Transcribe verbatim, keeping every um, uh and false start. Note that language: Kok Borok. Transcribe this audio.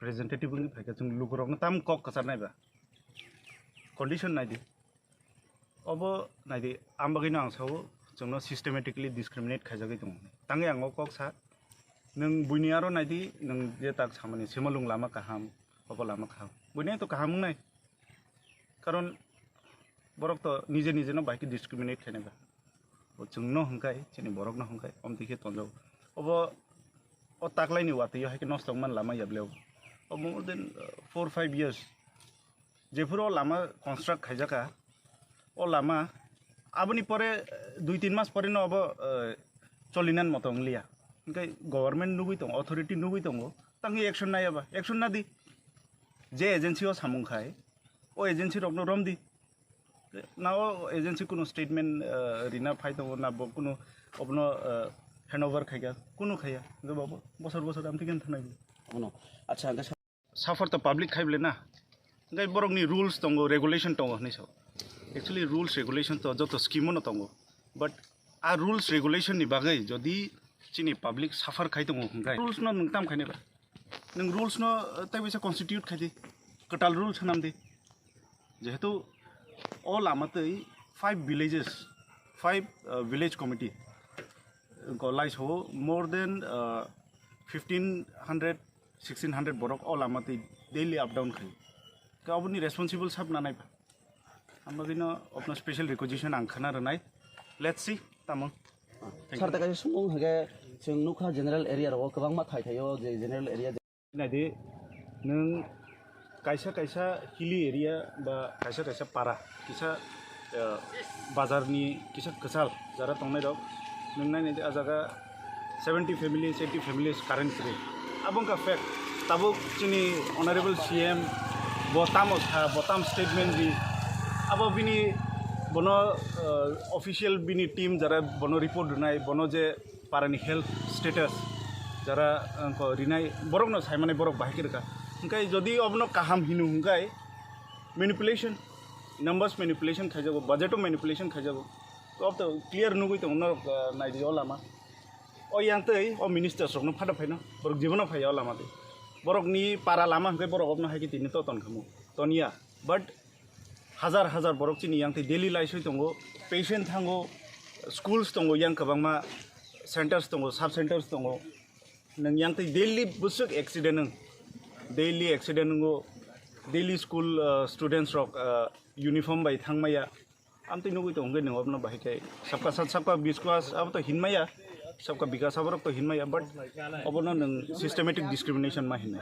Representative wngwi phaikha, chwng lukurokno tam kok kwchar naiba. Condition naidi. Obo naidi, ang bagwino ang sao, chwngno systematically discriminate khaijagwi tongo. Tangwi ang o kok sa, nwng buini aro naidi, nwng je tak samani, Simalung lama kaham, obo lama kaham. Buini to kaham wngnai. Karon borok to nije nije no bai khe discriminate khainai ba. Bo chwngno hwnkhai, chini borokno hwnkhai, omtwi khe tonjago. Obo o taklaini watwi hai khe nosto wngmani lama ya ble obo. Obo more than, uh, four five years. Jephuru o lama construct khaijaka, o lama aboni pore, uh, dui tin mas pore no obo, uh, cholinan moto wngliya. Hwnkhai government nugwi tongo, authority nugwi tongo, tangwi action naiya ba, action nadi. Je agency o samung khai, o agency rokno romdi. Na o agency kuno statement, uh, rina phai tongo, na bo kuno obono, uh, handover khaika, kuno khaya. Hwnkhe bo bosor bosor amtwi khe thanai. Ono. Acha, hwnkhe sa- Suffer to public khai bole na. Hwnkhe borokni rules tongo, regulation tongo hwnwi sao. Actually, rules regulation to joto scheme o no tongo. But a rules regulation ni bagwi jodi chini public suffer khai tongo hwnkhe rules no nwng tam khainai ba? Nwng rules no, uh, tei bisa constitute khai di, kwtal rules swnam di. Jehetu o lama twi five villages, five, uh, village committee, uh, ko laisao more than, uh, fifteen hundred, sixteen hundred borok o lama twi daily up down khai. Khe oboni responsible sab nanai ba? Ang bagwino obno special requisition ang khna rwnai. Let's see, tamo. Thank you. Sir, tei kaisa sumung hwnkhe chwng nukha general area rogo kwbangma thai thaio je general area. Naidi, nwng kaisa kaisa hilly area ba kaisa kaisa para, kisa, eh, bazarni kisa kwchal jara tongnai rok, nwng nai naidi, ah jaga seventy families, eighty families current kwrwi. Abo wngkha fact. Tabuk chini Honorable C M bo tamo sa, bo tam statement di. Abo bini, bono, eh, official bini team jara bono report rwnai, bono je parani health status jara, eh, ko rinai borokno saimani borok bahai khe rwkha. Hwnkhe jodi obono kaham hino hwnkhe manipulation, numbers manipulation khaijago, budget o manipulation khaijago. Obo to clear nugwi tongo norok, eh, naidi o lama. O yang tei o ministers rokno phada phaino borok jibono phaiya o lama twi. Borokni para lama hwnkhe borok obono hai khe tini to tonkhamu, toniya. But hajar hajar borok chini yang tei daily laisoi tongo, patient thango, schools tongo, yang kwbangma centers tongo, sub centers tongo. Nwng yang tei daily bwswk accident wng, daily accident wngo, daily school, uh, students rok, uh, uniform bai thangmaya. Amtwi nugwi tongo hwnkhe nwng obono bahai khe sabka sat, sabka biswas abo to hinmaya, sabka bikas aborok to hinmaya, but obono nwng systematic discrimination ma hinwi.